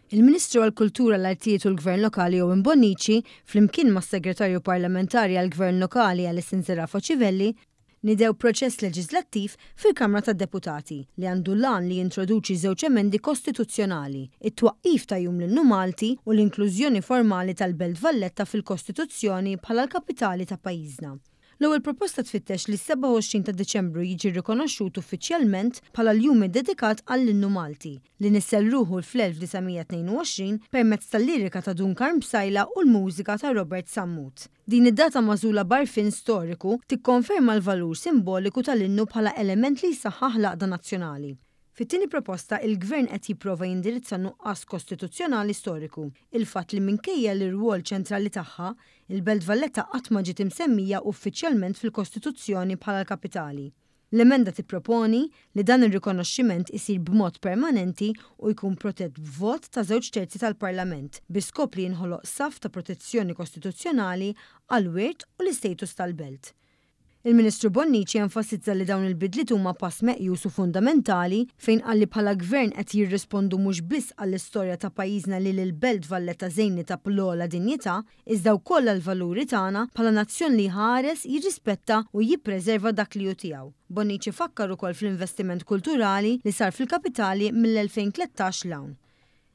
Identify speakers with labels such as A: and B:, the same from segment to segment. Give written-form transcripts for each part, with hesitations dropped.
A: Il-Ministru għall-Kultura, l-Artijiet u l-Gvern Lokali Owen Bonnici, flimkien mas-Segretarju Parlamentari għall-Gvern Lokali Alison Zerafa Civelli, niedew proċess leġiżlattiv fil-Kamra tad-Deputati li għandu l-għan li jintroduċi żewġ emendi kostituzzjonali, it-twaqqif ta' Jum l-Innu Malti u l-inklużjoni formali tal-Belt Valletta fil-Kostituzzjoni bħala l-kapitali ta' pajjiżna. L-ewwel proposta tfittex li s-27 ta' Diċembru jiġi rrikonoxxut uffiċjalment bħala l-jum iddedikat għall-Innu Malti, li nissel ruħu fl-1922 permezz tal-lirika ta' Dun Karm Psaila u l-mużika ta' Robert Sammut. Din id-data magħżula b'għarfien storiku tikkonferma l-valur simboliku tal-innu bħala element li jsaħħaħ l-għaqda nazzjonali. Fit-tieni proposta, il-Gvern qed jipprova jindirizza nuqqas kostituzzjonali storiku, il-fatt li minkejja l-irwol ċentrali tagħha, il-Belt Valletta qatt ma ġiet imsemmija uffiċjalment fil-Kostituzzjoni bħala l-kapitali. L-emenda tipproponi li dan ir-rikonoxximent isir b'mod permanenti u jkun protett b'vot ta' żewġ terzi tal-Parlament, bi skop li jinħoloq saff ta' protezzjoni kostituzzjonali għall-wirt u l-istatus tal-belt. Il-Ministru Bonnici enfasizza li dawn il-bidliet huma pass meqjus u fundamentali fejn qal li bħala Gvern qed jirrispondu mhux biss għall-istorja ta' pajjiżna li lill-Belt Valletta żejnitha bl-ogħla dinjità, iżda wkoll għall-valuri tagħna bħala nazzjon li jħares, jirrispetta u jippreserva dak li hu tiegħu. Bonnici fakkar ukoll fl-investiment kulturali li sar fil-kapitali mill-2013 'l hawn.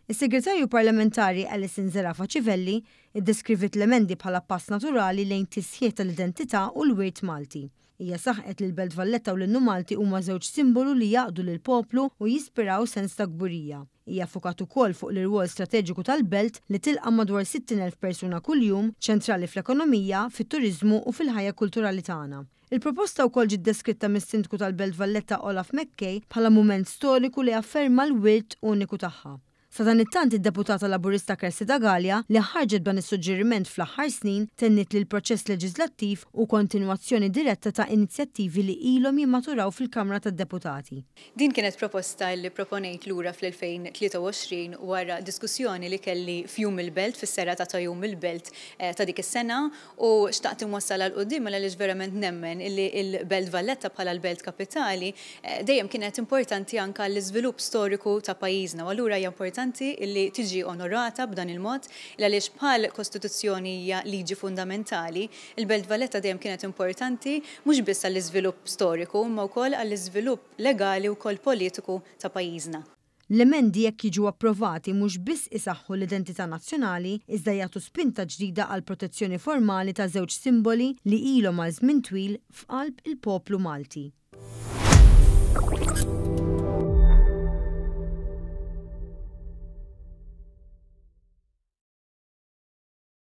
A: Is-Segretarju Parlamentari Alison Zerafa Civelli ddeskriviet l-emendi bħala pass naturali lejn tisħiħ tal-identità u l-wirt Malti. Hija saħqet li l-Belt Valletta u l-Innu Malti huma żewġ simbolu li jgħaqqdu lill-poplu u jispiraw sens ta' kburija. Hija ffukat ukoll fuq l-irwol strateġiku tal-belt li tilqa' madwar 60,000 persuna kuljum, ċentrali fl-ekonomija, fit-turiżmu u fil-ħajja kulturali tagħna. Il-proposta wkoll ġiet deskritta mis-Sindku tal-Belt Valletta Olaf McKay bħala mument storiku li afferma l-wirt uniku tagħha. Sadanittant id-Deputata Laburista Cressida Galea, li ħarġet b'dan is-suġġeriment fl-aħħar snin, tenniet li l-proċess leġiżlattiv hu kontinwazzjoni diretta ta' inizjattivi li ilhom jimmaturaw fil-Kamra tad-Deputati.
B: Din kienet proposta li proponejt lura fl-2023 wara diskussjoni li kelli f'Jum il-Belt, fis-serata ta' Jum il-Belt ta' dik is-sena u xtaqt inwassalha 'l quddiem għaliex verament nemmen illi l-Belt Valletta bħala l-belt kapitali dejjem kienet importanti anke għall-iżvilupp storiku ta' pajjiżna u allura hija importanti illi tiġi onorata b'dan il-mod għaliex bħal Kostituzzjoni hija liġi fundamentali, il-Belt Valletta dejjem kienet importanti mhux biss għall-iżvilupp storiku imma wkoll għall-iżvilupp legali wkoll politiku ta' pajjiżna.
A: L-emendi jekk jiġu approvati mhux biss isaħħu l-identità nazzjonali iżda jagħtu spinta ġdida għall-protezzjoni formali ta' żewġ simboli li ilhom għal żmien twil f'qalb il-poplu Malti.